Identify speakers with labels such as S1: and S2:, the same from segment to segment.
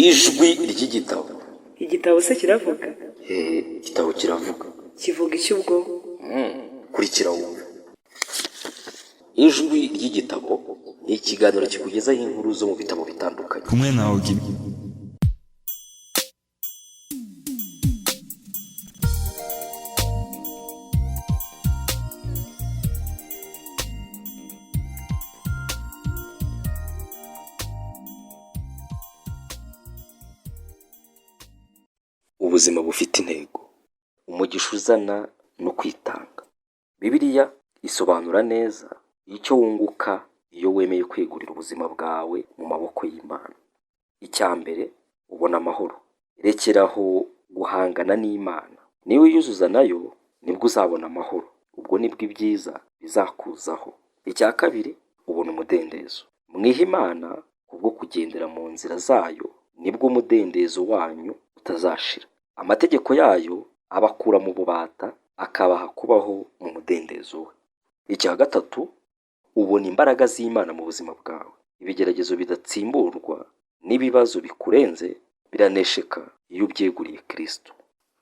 S1: Ijwi ry'igitabo.
S2: Igitabo se kiravuga?
S1: Hehe, igitabo kiravuga.
S2: Kivuga iki ubwo?
S1: Kurikira wumve. Ijwi ry'igitabo ni ikiganiro kikugezaho inkuru zo mu bitabo bitandukanye.
S3: Kumwe na Ogi.
S1: Ubuzima bufite intego, umugisha uzana no kwitanga. Bibiliya isobanura neza icyo wunguka iyo wemeye kwegurira ubuzima bwawe mu maboko y'Imana. Icya mbere, ubona amahoro. Rekeraho guhangana n'Imana. Niba wiyuzuza nayo, nibwo uzabona amahoro. Ubwo nibwo ibyiza bizakuzaho. Icya kabiri, ubona umudendezo. Mwihe Imana kubwo kugendera mu nzira zayo, nibwo umudendezo wanyu utazashira. Amategeko yayo abakura mu bubata, akabaha kubaho mu mudendezo we. Icya gatatu, ubona imbaraga z'Imana mu buzima bwawe. Ibigeragezo bidatsimburwa n'ibibazo bikurenze biranesheka iyo ubyeguriye Kristo.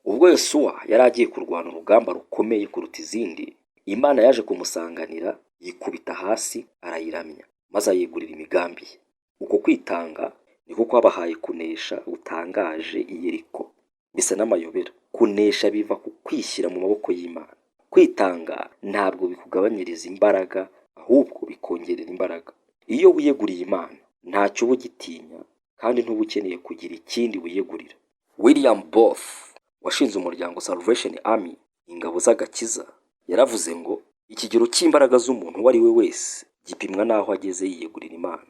S1: Ubwo Yosuwa yari agiye kurwana urugamba rukomeye kuruta izindi, Imana yaje kumusanganira, yikubita hasi arayiramya, maze ayegurira imigambi ye. Uko kwitanga niko kwabahaye kunesha gutangaje i Yeriko. Bisa n'amayobera. Kunesha biva ku kwishyira mu maboko y'Imana. Kwitanga ntabwo bikugabanyiriza imbaraga, ahubwo bikongerera imbaraga. Iyo wiyeguriye Imana, ntacyo uba ugitinya kandi ntuba ukeneye kugira ikindi wiyegurira. William Booth washinze umuryango Salvation Army, ingabo z'agakiza, yaravuze ngo ikigero cy'imbaraga z'umuntu uwo ari we wese gipimwa n'aho ageze yiyegurira Imana.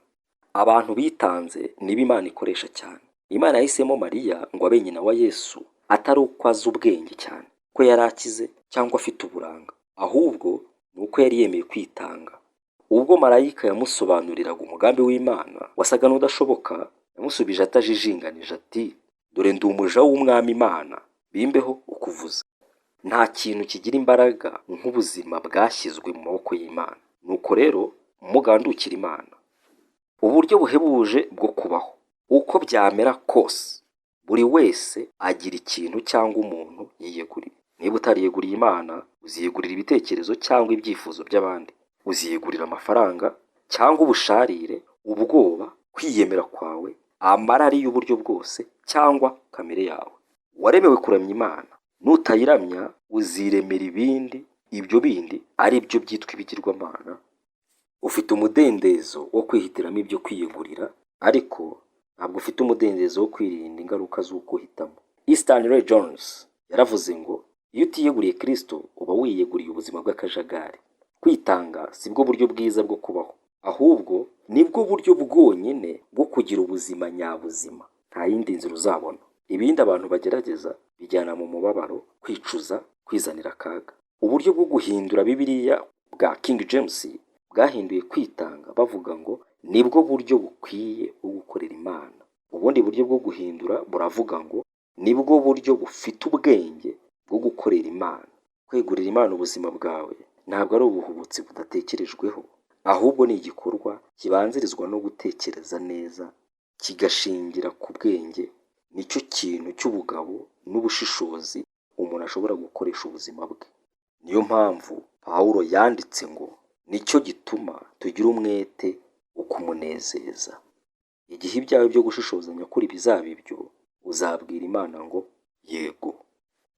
S1: Abantu bitanze nibo Imana ikoresha cyane. Imana yahisemo Mariya ngo abe nyina wa Yesu, atari uko azi ubwenge cyane, ko yari akize cyangwa afite uburanga, ahubwo ni uko yari yemeye kwitanga. Ubwo marayika yamusobanuriraga umugambi w'Imana wasaga n'udashoboka, yamusubije atajijinganije ati: "Dore ndi umuja w'Umwami Imana, bimbeho ukuvuza." Nta kintu kigira imbaraga nk'ubuzima bwashyizwe mu maboko y'Imana. Nuko rero mugandukire Imana. Uburyo buhebuje bwo kubaho. Uko byamera kose, buri wese agira ikintu cyangwa umuntu yiyeguriye. Niba utariyeguriye Imana, uziyegurira ibitekerezo cyangwa ibyifuzo by'abandi. Uziyegurira amafaranga cyangwa ubusharire, ubwoba, kwiyemera kwawe, amarari y'uburyo bwose cyangwa kamere yawe. Waremewe kuramya Imana. Nutayiramya, uziremera ibindi, ibyo bindi ari byo byitwa ibigirwamana. Ufite umudendezo wo kwihitiramo ibyo kwiyegurira, ariko ntabwo ufite umudendezo wo kwirinda ingaruka z'uko uhitamo. E. Stanley Jones yaravuze ngo iyo utiyeguriye Kristo, uba wiyeguriye ubuzima bw'akajagari. Kwitanga si bwo buryo bwiza bwo kubaho, ahubwo nibwo buryo bwonyine bwo kugira ubuzima nyabuzima. Nta yindi nzira uzabona. Ibindi abantu bagerageza bijyana mu mubabaro, kwicuza, kwizanira akaga. Uburyo bwo guhindura Bibiliya bwa King James bwahinduye kwitanga bavuga ngo nibwo buryo bukwiye bwo gukorera Imana. Ubundi buryo bwo guhindura buravuga ngo nibwo buryo bufite ubwenge bwo gukorera Imana. Kwegurira Imana ubuzima bwawe ntabwo ari ubuhubutsi budatekerejweho, ahubwo ni igikorwa kibanzirizwa no gutekereza neza, kigashingira ku bwenge. Nicyo kintu cy'ubugabo n'ubushishozi umuntu ashobora gukoresha ubuzima bwe. Niyo mpamvu Pawulo yanditse ngo nicyo gituma tugira umwete wo kumunezeza. Igihe ibyawe byo gushishoza nyakuri bizaba ibyo, uzabwira Imana ngo yego.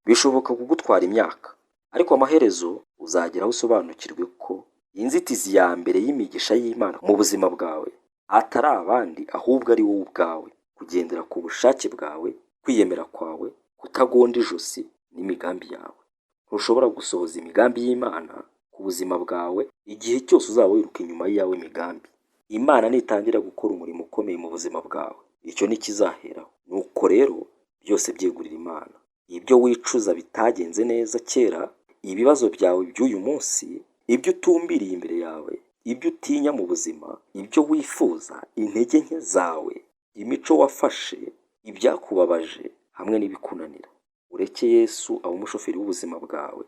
S1: Bishoboka kugutwara imyaka, ariko amaherezo uzagera aho usobanukirwe ko inzitizi ya mbere y'imigisha y'Imana mu buzima bwawe atari abandi, ahubwo ari wowe ubwawe. Kugendera ku bushake bwawe, kwiyemera kwawe, kutagonda ijosi n'imigambi yawe. Ntushobora gusohoza imigambi y'Imana ku buzima bwawe igihe cyose uzaba wiruka inyuma y'iyawe migambi. Imana nitangira gukora umurimo ukomeye mu buzima bwawe, icyo ntikizaheraho. Nuko rero byose byegurira Imana. Ibyo wicuza bitagenze neza kera, ibibazo byawe by'uyu munsi, ibyo utumbiriye imbere yawe, ibyo utinya mu buzima, ibyo wifuza, intege nke zawe, imico wafashe, ibyakubabaje hamwe n'ibikunanira. Ureke Yesu abe umushoferi w'ubuzima bwawe,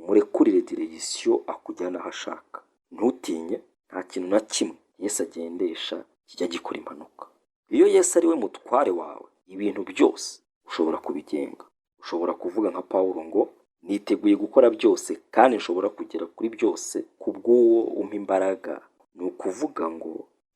S1: umurekurire diregisiyo akujyana aho ashaka. Ntutinye, nta kintu na kimwe Yesu agendesha kijya gikora impanuka. Iyo Yesu ari we mutware wawe, ibintu byose ushobora kubigenga. Ushobora kuvuga nka Pawulo ngo niteguye gukora byose kandi nshobora kugera kuri byose kubw'uwo umpa imbaraga. Ni ukuvuga ngo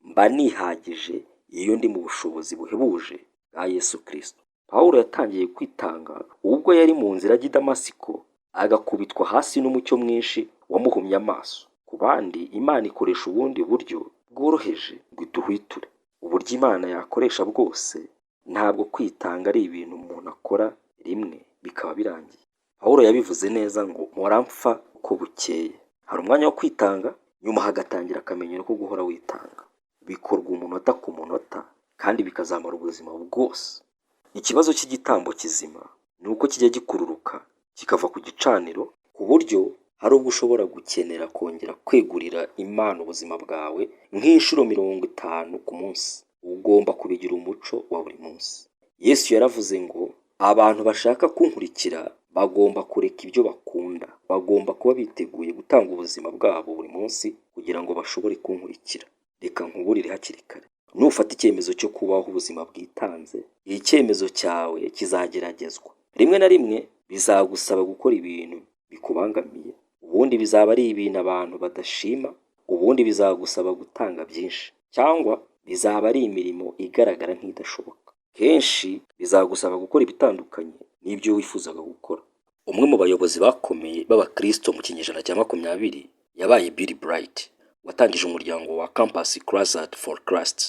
S1: mba nihagije iyo ndi mu bushobozi buhebuje bwa Yesu Kristo. Pawulo yatangiye kwitanga ubwo yari mu nzira ajya i Damasiko, agakubitwa hasi n'umucyo mwinshi wamuhumye amaso. Ku bandi, Imana ikoresha ubundi buryo bworoheje ngo iduhwiture. Uburyo Imana yakoresha bwose, ntabwo kwitanga ari ibintu umuntu akora rimwe bikaba birangiye. Pawulo yabivuze neza ngo mpora mpfa uko bukeye. Hari umwanya wo kwitanga, nyuma hagatangira akamenyero ko guhora witanga. Bikorwa umunota ku munota kandi bikazamara ubuzima bwose. Ikibazo cy'igitambo kizima ni uko kijya gikururuka kikava ku gicaniro, ku buryo hari ubwo ushobora gukenera kongera kwegurira Imana ubuzima bwawe nk'inshuro 50 ku munsi. Ugomba kubigira umuco wa buri munsi. Yesu yaravuze ngo abantu bashaka kunkurikira bagomba kureka ibyo bakunda, bagomba kuba biteguye gutanga ubuzima bwabo buri munsi kugira ngo bashobore kunkurikira. Reka nkuburire hakiri kare, nufata icyemezo cyo kubaho ubuzima bwitanze, icyemezo cyawe kizageragezwa. Rimwe na rimwe bizagusaba gukora ibintu bikubangamiye, ubundi bizaba ari ibintu abantu badashima, ubundi bizagusaba gutanga byinshi, cyangwa bizaba ari imirimo igaragara nk'idashoboka. Kenshi bizagusaba gukora ibitandukanye n'ibyo wifuzaga gukora. Umwe mu bayobozi bakomeye b'Abakristo mu kinyejana cya 20 yabaye Bill Bright, watangije umuryango wa Campus Crusade for Christ.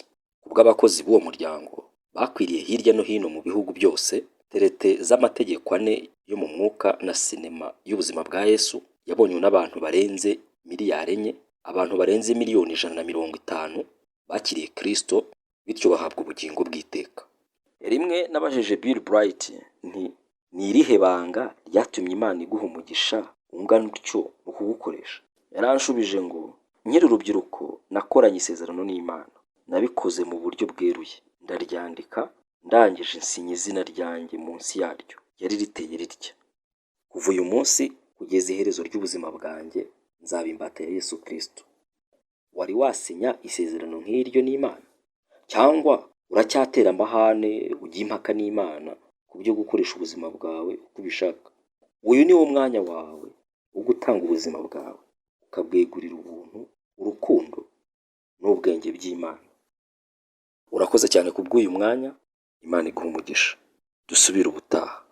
S1: Kubw'abakozi b'uwo muryango bakwiriye hirya no hino mu bihugu byose, traité z'amategeko ane yo mu mwuka na sinema y'ubuzima bwa Yesu yabonywe n'abantu barenze miliyari 4, abantu barenze miliyoni 150 bakiriye Kristo, bityo bahabwa ubugingo bw'iteka. Rimwe nabajije Bill Bright nti: "Ni irihe banga ryatumye Imana iguha umugisha ungana utyo mu kugukoresha?" Yaranshubije ngo: "Nkiri urubyiruko nakoranye isezerano n'Imana. Nabikoze mu buryo bweruye, ndaryandika, ndangije nsinya izina ryanjye munsi yaryo. Yari riteye ritya: kuva uyu munsi kugeza iherezo ry'ubuzima bwanjye nzaba imbata ya Yesu Kristo." Wari wasinya isezerano nk'iryo n'Imana? Cyangwa uracyatera amahane, ujya impaka n'Imana ku byo gukoresha ubuzima bwawe uko ubishaka? Uyu ni wo mwanya wawe wo gutanga ubuzima bwawe, ukabwegurira ubuntu, urukundo n'ubwenge by'Imana. Urakoze cyane kubw'uyu mwanya, Imana iguha umugisha. Dusubire ubutaha.